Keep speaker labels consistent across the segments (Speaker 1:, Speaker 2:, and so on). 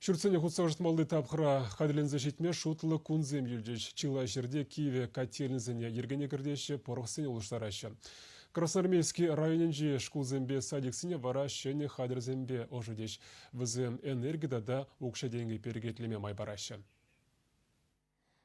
Speaker 1: Ҫуртсене хутса ӑшӑтмалли тапхӑра хатӗрленсе ҫитме шутлӑ кунсем юлчӗҫ. Чылай ҫӗрте кивӗ котельнӑйсене йӗркене кӗртеҫҫӗ, пӑрӑхсене улӑштараҫҫӗ. Красноармейски районӗнчи шкулсемпе садиксене вара ҫӗнӗ хатӗрсемпе ӑшӑтӗҫ. Вӗсем энерги тата укҫа-тенкӗ перекетлеме май параҫҫӗ.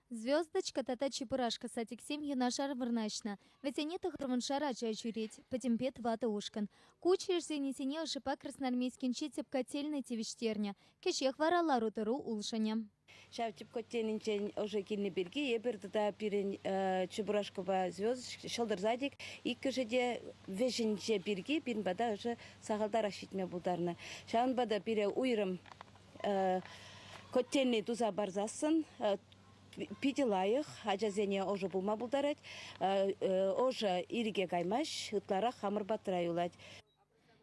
Speaker 2: «Звездочка» тата «Чебурашка» садиксем юнашар вырнаҫнӑ. Вӗсене тӑхӑрвуншар ача ҫӳрет. Пӗтӗмпе тӑватӑ ушкӑн. Ку учрежденисене ӑшӑпа Красноармейскинчи тӗп котельнӑй тивӗҫтернӗ. Кӗҫех вара лару-тӑру улшӑнӗ.
Speaker 3: Ҫав тӗп котельнинчен ӑшӑ килнӗ пирки эпир тата пирӗн Чебурашкӑпа «Звездочка» ҫӑлтӑр садик иккӗшӗ те вӗҫӗнче пирки пирӗн пата ӑшӑ сахалтарах ҫитме пултарнӑ. Ҫавӑнпа та пире уйрӑм котельнӑй туса парсассӑн питӗ лайӑх, ачасене ӑшӑ пулма пултарать. Ӑшӑ ирӗке каймасть, ытларах хамӑр патра юлать.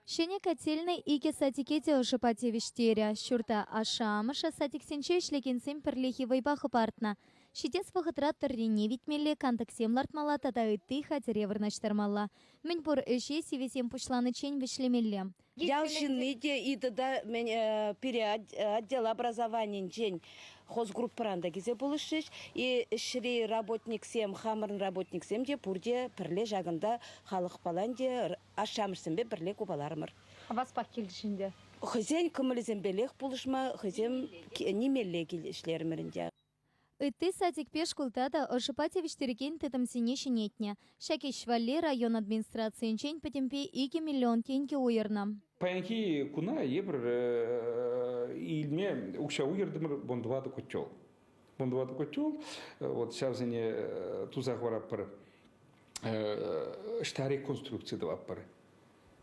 Speaker 2: Ҫӗнӗ котельнӑй икӗ садике те ӑшӑпа тивӗҫтерӗ. Ҫурта ашшӗ-амӑшӗ садиксенче ӗҫлекенсем пӗрлехи вӑйпа хӑпартнӑ. Ҫитес вӑхӑтра тӑррине витмелле, кантӑксем лартмалла тата ытти хатӗре вырнаҫтармалла. Мӗнпур ӗҫе сивӗсем пуҫланиччен вӗҫлемелле.
Speaker 3: Ял ҫынни те ИТ-та пире отдел образованинчен хозгруппӑран та килсе пулӑшрӗҫ. И ӗҫри работниксем, хамӑрӑн работниксем те пурте пӗрле ҫакӑнта халӑхпалан те ашшӗ-амӑшсемпе пӗрле купаларӑмӑр.
Speaker 4: Хаваспах килчӗҫ ӗнтӗ.
Speaker 3: Хӑйсен кӑмӑлӗсемпелех пулӑшма, хӑйсем нимелле ӗҫлерӗмӗр ӗнтӗ.
Speaker 2: Ытти садикпе шкулта та ӑшӑпа тивӗҫтерекен тытӑмсене ҫӗнетнӗ. Ҫак ӗҫ валли район администрацийӗнчен пӗтӗмпе 2 миллион тенкӗ уйӑрнӑ.
Speaker 5: Паянхи куна эпир илме укҫа уйӑртӑмӑр вунтӑватӑ котел. Вунтӑватӑ котел, вот ҫавсене туса хӑваратпӑр. Ӑҫта реконструкци тӑватпӑр.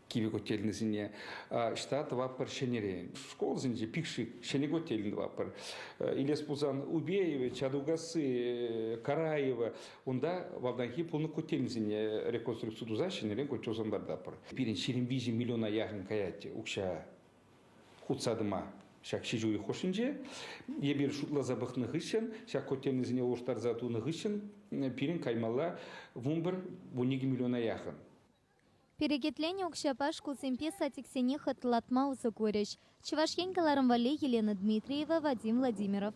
Speaker 5: Кивӗ котельнӑйсене ӑҫта тӑватпӑр ҫӗнӗрен. Школсенче пикшик ҫӗнӗ котельнӑй тӑватпӑр. Илес пулсан Убеево, Чадукасси, Караево унта малтанхи пулнӑ котельнӑйсене реконструкци туса ҫӗнӗрен котелсем лартатпӑр. Пирӗн 23 миллиона яхӑн каять укҫа хутса тӑма ҫак ҫич уйӑх хушшинче. Эпир шутласа пӑхнӑ хыҫҫӑн, ҫак котельнӑйсене улӑштарса тунӑ хыҫҫӑн пирӗн каймалла 11-12 миллиона яхӑн.
Speaker 2: Перекетленӗ укҫапа шкулсемпе садиксене хӑтлӑлатма усӑ курӗҫ. Чӑваш Ен кӑларӑм валли Елена Дмитриева, Вадим Владимиров.